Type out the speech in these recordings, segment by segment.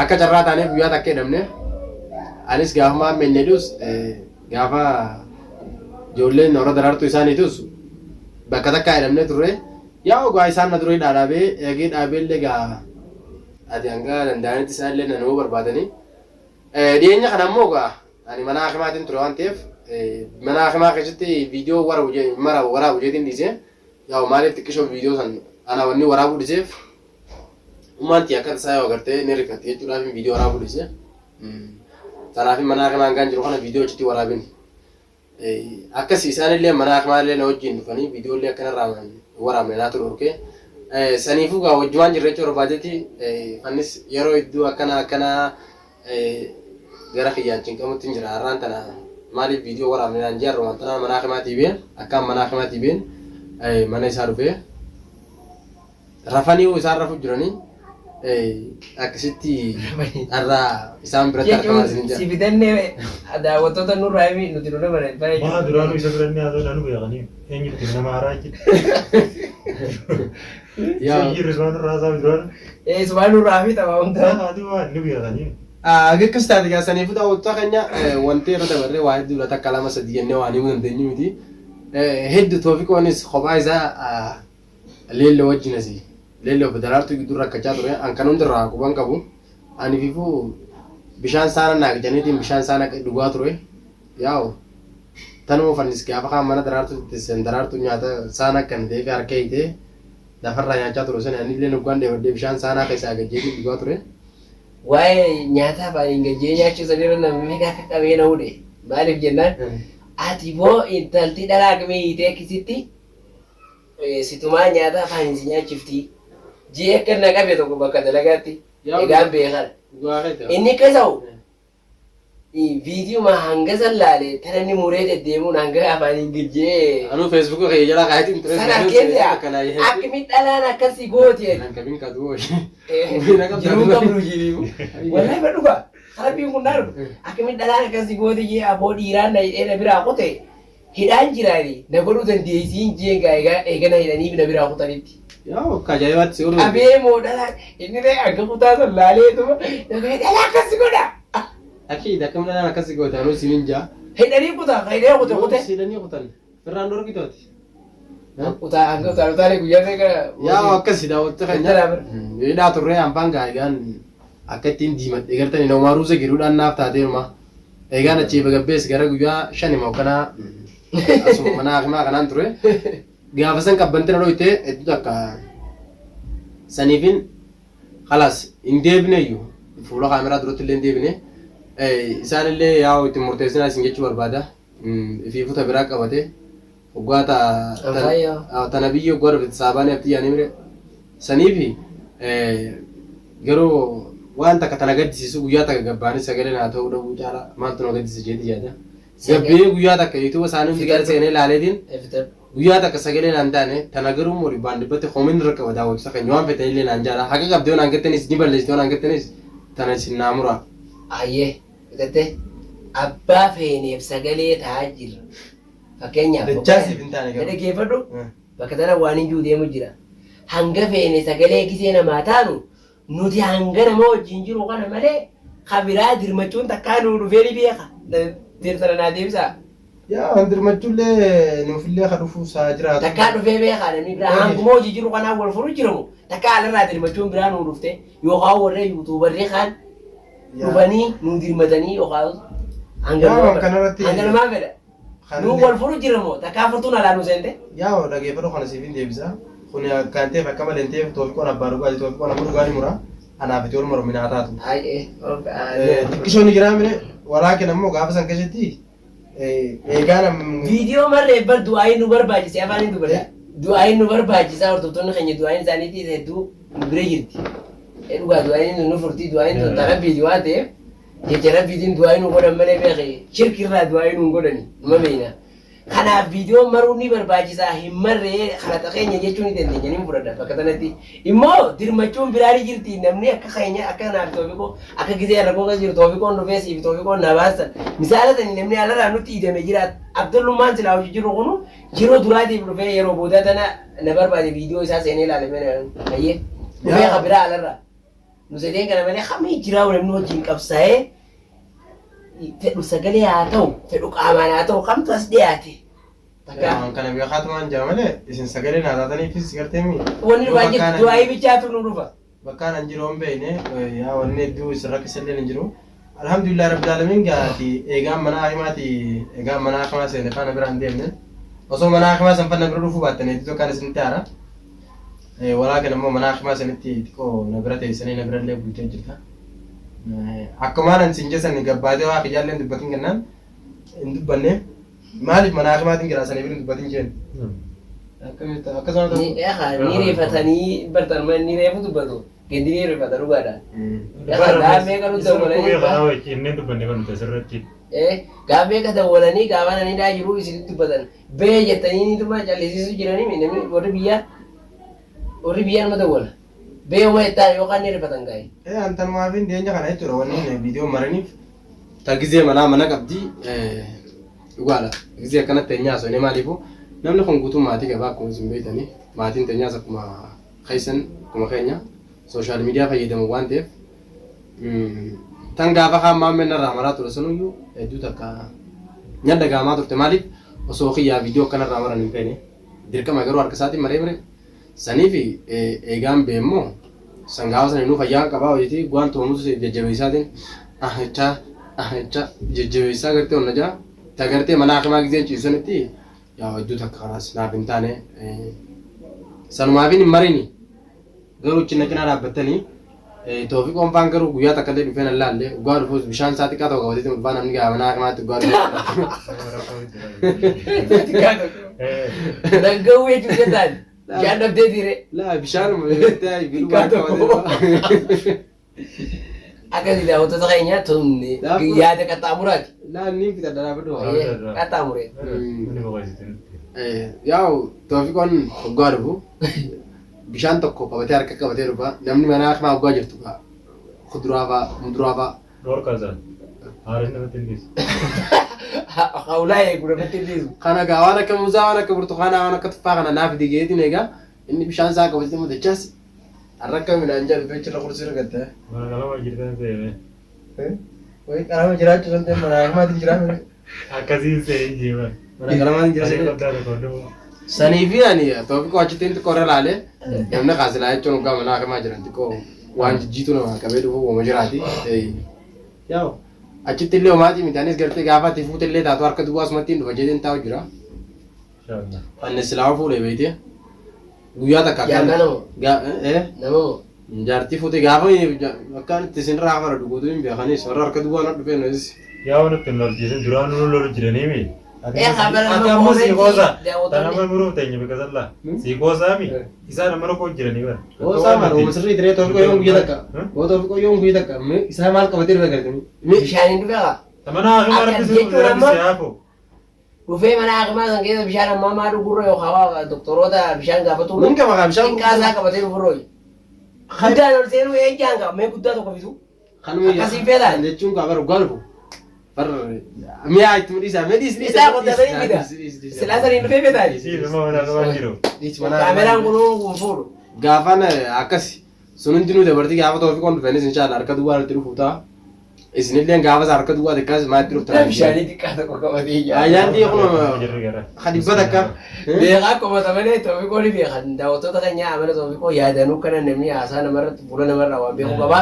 Akka carraa taanee guyyaa takka hidhamne. Anis gaafa maammeen jedhus gaafa ijoolleen warra daraartuu isaaniitus bakka takkaa hidhamne turre. Yaa ogaa isaan na dura hidhaa dhaabee eegee dhaabee illee gaa ati hanga danda'anitti isaan illee na nuu barbaadanii. Dhiyeenya kana immoo gaa ani mana hakimaatiin ture waan ta'eef mana hakimaa keessatti viidiyoo waraabu jeetiin dhiisee. Yaa maaliif xiqqishoo viidiyoo san ana wanni waraabuu dhiseef ummaan tiyya akka tasaa yoo agartee ni rifatti jechuudhaaf viidiyoo waraabuu dhise. Tanaaf mana hakimaa hangaan jiru kana viidiyoo achitti waraabin. Akkasi isaanillee mana hakimaa illee na wajjin dhufanii viidiyoo illee akkanarraa waraabne naatu dhorke. Saniifuu gaa wajjumaan jirra jechuu barbaadeeti fannis yeroo hedduu akkana akkana gara kiyyaan cinqamutti hin jira. Har'aan tana maaliif viidiyoo waraabne naan jee har'umaan tana mana hakimaatii been akkaan mana hakimaatii been mana isaa dhufee rafanii hoo isaan rafu jiranii akkasitti har'a isaan biratti argamaa isin jira. Si fidannee daawwattoota nurraa himi nuti nu nama Maa duraanuu isa biranni haasa'u nanu beekanii eenyutti nama haaraa jechuudha. Yaa. Jirri sumaan irraa haasa'u duraanuu. Ee sumaan nurraa fi tapha hundaa. Haati waan ni beekanii. Akkas taate gaa saniifuu daawwattoota keenya wanti irra dabarree waa hedduudha takka lama sadi jennee waan himuu dandeenyu miti. Hedduu Toofiqoonis kophaa isaa Leelloo wajjin asii Leelloo fi Daraartuu gidduu rakkachaa ture. An kan hundirraa quban qabu. Ani fifuu bishaan saana naaqjaniitiin bishaan saana dhugaa ture. Yaa'u tanuma fannis gaafa kaan mana Daraartuu itti Daraartuu nyaata saana akkan ta'eef harka hiitee lafarraa nyaachaa ture sana anillee nuggaan dheebadhee bishaan saanaa keessaa gajjeetiin dhugaa ture. Waa'ee nyaataa afaaniin gajjee nyaachuu sanirra namni meeqa akka qabee na hudhe. Maaliif jennaan ati boo intalti dhalaa akkamii hiitee akkisitti situmaa nyaata afaaniin si nyaachifti. Jee akka na qabe tokko bakka dalagaatti egaan beekara. Inni akka ta'u Viidiyuma hanga san laale tana inni muree deddeemuun hanga afaaniin gijjee. Anuu Facebook kiyya jalaa kaayatiin ture. San arkeen se'a. Akkami dhalaan akkasii gooti. Nan qabin kaduu hoshi. Jiruu qabdu jiru. Wallahi ba dhuga. Rabbiin kun naa dhuga. Akkami dhalaan akkasii gooti jee aboo dhiiraan na hidhee na biraa kute. Hidhaan jiraani na godhuu dandeessiin jeen gaa egaa eegana hidhanii na biraa kutanitti. Yaa akka ajaa'ibaatti si godhuu Qabee moo dhalaan inni ta'e hanga kutaa san laaleetuma na godhe dhalaa akkas si godha. Akiid akkam dhalaan akkas si goota anuu sinin jaa. Hidhanii kutaa ka hidhee kute kute. Si hidhanii kutan firraan dhorkitooti. Kutaa hanga kutaa kutaalee guyyaa meeqa. Yaa akkasi daawwattota keenya. Intala bira. Hidhaa turree hambaan gaa egaan akka ittiin diimadhe gartanii namaa ruuza giruudhaan naaf taateeruma. Eegaan achii bagabbees gara guyyaa shani moo akkanaa asuma mana hakimaa kanaan ture. Gaafa san qabbanti na dhoyte hedduu takka saniifin kalaas hin deebine iyyuu fuula kaameraa duratti illee hin deebine. Isaan illee yaa'u itti murteessinaa isin jechuu barbaada. Ifiifuu ta biraa qabate. Hoggaa ta Anfaayyaa. ta nabiyyi hoggaa dhufte saabaanii abdii yaanii mire. Saniifi garuu waan takka tana gaddisiisu guyyaa takka gabbaanii sagalee naa ta'uu dhabuu caalaa maaltu na gaddisiisa jeetii yaada. Gabbee guyyaa takka yuutuuba isaanii hundi gara seenee ilaaleetiin guyyaa takka sagalee naan taane tana garuu immoo dhibbaan dhibbatti komiin irra qaba daawwattoota keenya waan feetan illee naan jaala haqa qabdi yoo naan gettanis ni balleessiti yoo naan gettanis tana isin naa muraa. Ayyee fixatte abbaa feeneef sagalee ta'aa jirra. Fakkeenyaaf Dachaa siif hin taane garuu. Na dhaggeeffadhu. Bakka tana waan hin jiru deemu jira. Hanga feene sagalee gisee namaa taanu nuti hanga nama wajjin jiru kana malee ka biraa dirmachuun takkaa nuu dhufee ni beeka. Tana naa deebisaa. Yaa dirmachuullee nuufillee ka dhufu saa jiraatu. Takkaa dhufee beekaa namni biraa hanguma hojii jiru kanaan wal furu jiramu takkaa alarraa dirmachuun biraa nuu dhufte yookaan warra yuutuubarri kaan dhufanii nuu dirmatanii yookaan hanga Yaa namaa waan kanarratti- hanga namaa fedha. Kanallee- Nuu wal furu jira moo takkaa furtuun alaa nuu seente? Yaa dhageeffadhu kana siif hin deebisa. Kuni akkaan ta'eef akka malee hin ta'eef Toofiqoon abbaa dhugaati. Toofiqoon amma dhugaa ni mura. Anaaf itti wal mormina haa taatu. Xiqqishoon ni jiraa mire walaakin ammoo gaafa san keessatti eegaa nam Viidiyoo marree bar du'aayin nu barbaachise afaan hin dubbadha. Du'aayin nu barbaachisa hordoftoonni keenya du'aayin isaaniitiis hedduu nu bira jirti. Dhugaa du'aayin nu furtii du'aayin tun ta rabbiiti waan ta'eef Jecha Rabbiitiin du'aa'ii nu godhan malee beeki shirki irraa du'aa'ii nu hin godhani numa beeyna. Kanaaf viidiyoon maruun ni barbaachisaa hin marree kalaxa keenya jechuu ni dandeenya nin fudhadha bakka tanatti. Immoo dirmachuun biraa ni jirti namni akka keenya akka naaf toofiqoo akka gizee rakkoo keessa jiru toofiqoon dhufee siif toofiqoon na baasan misaala sanii namni alarraa nutti idame jira Abdullummaan silaa hojii jiru kunu yeroo duraatiif dhufee yeroo boodaa tana na barbaade viidiyoo isaa seenee ilaalame hayyee dhufee ka biraa alarraa. Nu sadeen kana malee kamii jiraa namni wajjin qabsaa'ee fedhu sagalee haa ta'u fedhu qaamaan haa ta'u kamtu as dhiyaate. Takka Waan kana beekaatumaan jira malee isin sagalee naa taataniifis gartee mi. wanni dhufaa jirtu du'aayii bichaatu nu dhufa. Bakkaan an jiru hin beekne yaa wanni hedduu isin rakkisallee hin jiru. Alhamdulillah rabbil alamin gaati eegaan mana hakimaati eegaan mana hakimaa seene faana bira hin deemne. Osoo mana hakimaa san faana bira dhufuu baattan hedduu tokkaan isinitti haara. Walaakin ammoo mana hakimaa sanitti xiqqoo na bira teessanii na bira illee bultee jirta. Akkumaan an sin jesan gabbaatee waa kiyyaallee hin dubbatin kennaan hin dubbanne. Maaliif mana hakimaatiin jira sanii bira hin dubbatin jeen. Akkamitti akkasuma ta'u. Ni reeffatanii bartan ni reefu dubbatu. Gadi ni reeffata dhugaadha. Gaafa meeqa nu dawwalanii Inni dubbanne kan nuti asirratti. Gaafa meeqa dawwalanii gaafa nani daa jiru isinitti dubbatan. Bee jettanii ni dhuma callisiisuu jiranii namni warri biyyaa warri biyyaa nama dawwala. Bee uma jettaa yookaan ni reeffatan gaa'e. Antanumaaf hin dhiyeenya kana jechuudha wanni viidiyoo maraniif ta gizee manaa mana qabdi dhugaadha. Gizee akkanatti teenyaa osoo inni maaliifu namni kun guutuu maatii qaba akkuma isin beektanii maatiin teenyaas akkuma keessan akkuma keenya social media fayyadamu waan ta'eef tan gaafa kaan maammeen narraa maraa ture sanuyyuu hedduu takka nya dhagaamaa turte maaliif osoo kiyyaa viidiyoo akkanarraa maran hin feene dirqama garuu harka isaatiin maree maree saniif eegaan bee immoo san gaafa sana inuu fayyaan qabaa hojiitii waan tumamutu jajjabeessaatiin ahichaa ahichaa jajjabeessaa gartee onna jaa ta gartee mana hakimaa gizee ciisu sanitti yaa hedduu takka kanaas naaf hin taane sanumaafin hin marini garuu cinna cinaa dhaabbattanii Toofiqoon faan garuu guyyaa takka illee dhufee nan laalle dhugaa dhufuus bishaan isaa xiqqaa ta'u qabateetti dhufaa namni gaa mana hakimaatti dhugaa dhufee. Dhangawuu jechuun jettaan bishaan dhabdee tiire. Laa bishaan Xiqqaa tokko. Akkasii daawwattoota keenya tun yaada qaxxaamuraati. Laa inni fixadha dhaabadhu. Qaxxaamure. Inni boqochite nutti. Yaa'u Toofiqoon hoggaa dhufu bishaan tokko qabatee harka qabatee dhufa namni mana hakimaa hoggaa jirtu gaa kuduraa fa'aa muduraa fa'aa Dhorkaa isaan. Haaris namatti hin dhiisu. Hawlaa eegu namatti hin dhiisu. Kana gaa waan akka muuzaa waan akka burtukaanaa waan akka tuffaa kana naaf digeetiin egaa inni bishaan isaa qabatee mudachas har'a akka midhaan jedhu beechirra kursii argatte. Mana qalama jirtan seene. Wayi qalama jiraachuu san ta'e mana hakimaatiin jiraa. Akkasiin se'ee jeeman. Mana qalamaatiin jira Saree se'ee. qabdaa tokko hunduu. Sanii fi ani Toofiqoo achitti xiqqoo irra laalee namni kaasilaa jechuun hoggaa mana hakimaa jiran xiqqoo waan jijjiitu nama qabee dhufu uuma jiraati. Yaa'u achitti illee homaatii miti anis gartee gaafa ati fuute illee taatu harka duwwaa asumatti hin dhufa jedheen taa'u jira. Inshallah. Anni silaa fuudhee beekte guyyaa takka akkaan Jaartaa nama. Nama moo? Jaartii fuute gaafa akkaan itti isinirraa hafara guutuu hin beekanis warra harka duwwaa na dhufee nutis. Yaa waan nutti hin lolchiisin duraan nu lolu jiranii mi? Eh, habara Ati nama ammoo sii koomentii qoosaa. daawwattoonni. Tan amma muruuf teenye bakka sallaa. Sii qoosaa mi? Isaan amma rakkoo jiranii bara. Qoosaa maal ooma sirrii tiree Toofiqoo yoom guyya takka. Toofiqoo yoom guyya takka isaa maal qabatee dhufe gartanii. Bishaan hin dhufee kaa? Mana hakimaa Akka rabbi si jechuun rabbi amma- si haafu. Dhufee mana hakimaa san keessa bishaan ammaa maa dhugurra yookaan waa doktoroota bishaan gaafatu. Nin qaba kaa bishaan Xiqqaa isaa qabatee dhufurra hoyi. Guddaan ol seenuu eenyaan qaba mee guddaa tokko fidu. Kanuma Akkasii fedhaan. Jechuun kaa bara dhugaa dhufu. Bar mi'a itti mudhiisaa mee dhiis dhiis. Isaa qottatanii fida. Silaa saniin dhufee fedhaan. Sii nama mana hakimaa jiru. Dhiis mana Kaameraan kun kun fuudhu. Gaafaan akkas sun hundinuu dabartii gaafa Toofiqoon dhufeenis inshaalla harka duwwaa irratti dhufu ta'a. Isinilleen gaafa isaa harka duwwaa xiqqaas maatti dhuftan. Bishaanii xiqqaa tokko qabatee jira. Ayyaanni kun Jirri gara. kan dhibba takka. Beekaa qomata malee Toofiqoo ni beekan. Daawwattoota keenya amala Toofiqoo yaadanuu kana namni haasaa namarratti fuula namarraa waan beeku qaba.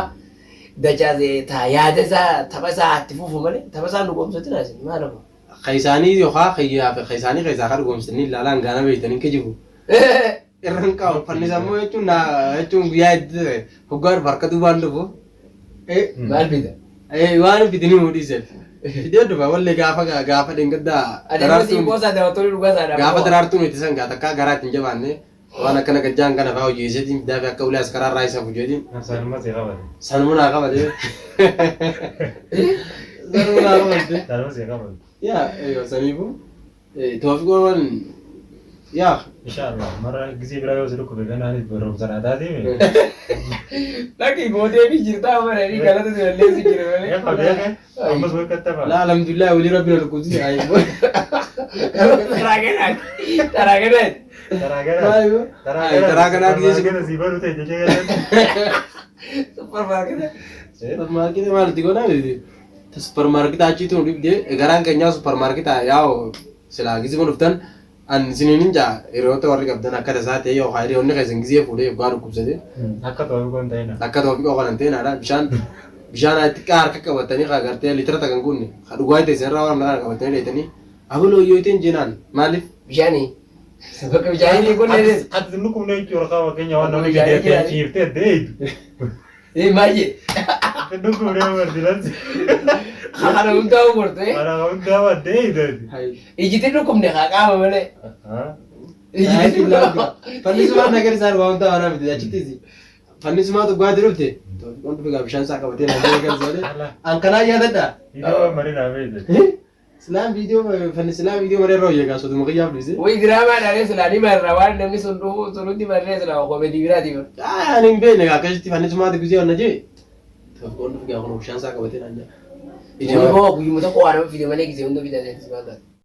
Dachaa taa yaada isaa tapha isaa itti fufu malee tapha isaa nu goomsatina isin maal hafu. Ka isaanii yookaan kiyyaa fi ka isaanii keessaa kan goomsitanii ilaalaan gaana beektanii kijibu. Irra hin qabu. Fannisammoo jechuun naa jechuun guyyaa hedduu ta'e hoggaa dhufu harka duwwaan dhufu. Maal fida? Waan fidanii muu dhiisan. Fidee dhufa wallee gaafa gaafa dheengaddaa Adeemsa sii daraartuun qoosaa daawwattoonni dhugaa isaadhaa. gaafa daraartuun itti sangaa takkaa garaa ittiin jabaanne waan akkana gajjaan kana fa'aa hojjeeseetiin fidaa fi akka ulee as karaa irraa isa fujeetiin Sanuma si qabate. sanuma naa qabate. Sanuma naa qabate. Sanuma si qabate. Yaa saniifuu Toofiqoon Yaa. Inshallah mara gisee biraa yoo si dhukkube kanaanis barumsa naa taatee. Lakki gootee fi jirtaa maranii galata si balleessu jira malee. Efa beeke ammas wal qaxxafa. Laa alhamdulillah walii rabbi na dhukkubsise. Taraa kanaati. Taraa kanaati. Taraa kanaa. Taraa kanaa gisee si Taraa si baru ta'e jechee galan. Supparmaarkeeta. Supparmaarkeetii maalitti goonaa miti? Supparmaarkeetii achiitu nu dhibdee garaan keenyaa supparmaarkeetaa yaa'u silaa gisee kun dhuftan an isiniin hin jaa hiriyoota warri qabdan akka tasaa ta'e yookaan hiriyoonni keessan gisee fuudhee yookaan dhukkubsate Akka ta'u kun ta'ina. akka toofiqoo kanan ta'e naadha bishaan bishaan xiqqaa harka qabatanii kaa gartee litira takka hin guunne ka dhugaa ta'e sirraa waan kana qabatanii dheetanii abaloo yoo ta'e jenaan maaliif Bishaanii. Bakka bishaanii kun dheeres. Ati dhukkubne jechuudha qaama keenya waan namni gadi ciiftee deeyitu. Ee maayye. Dhukkubne marti. Kana hundaa gortee. Kana hundaa waan deeyitu. Ijiti dhukkubne haa qaama malee. Ijiti dhukkubne. Fannisumaan nagar isaan waan ta'an miti achittis fannisumaa dhugaatii dhufte toofiqoon dhufe gaa bishaan isaa qabatee naan gargaaree an kanaa yaadadha. Viidiyoo marii naa beekte. Silaan viidiyoo fanni silaan viidiyoo marii irra hojii gaa soduma qiyyaaf dhiise. Wayi diraamaa dhaanee silaa ni barra waan namni sun dhufu sunutti barree silaa koomedii biraati. Ani hin beekne akkasitti fannisumaatti guzee wanna jee toofiqoon dhufe gaa kun bishaan isaa qabatee naan jaa. Inni koo guyyuma tokko waa nama fide malee gisee hunda bitatee maal taate.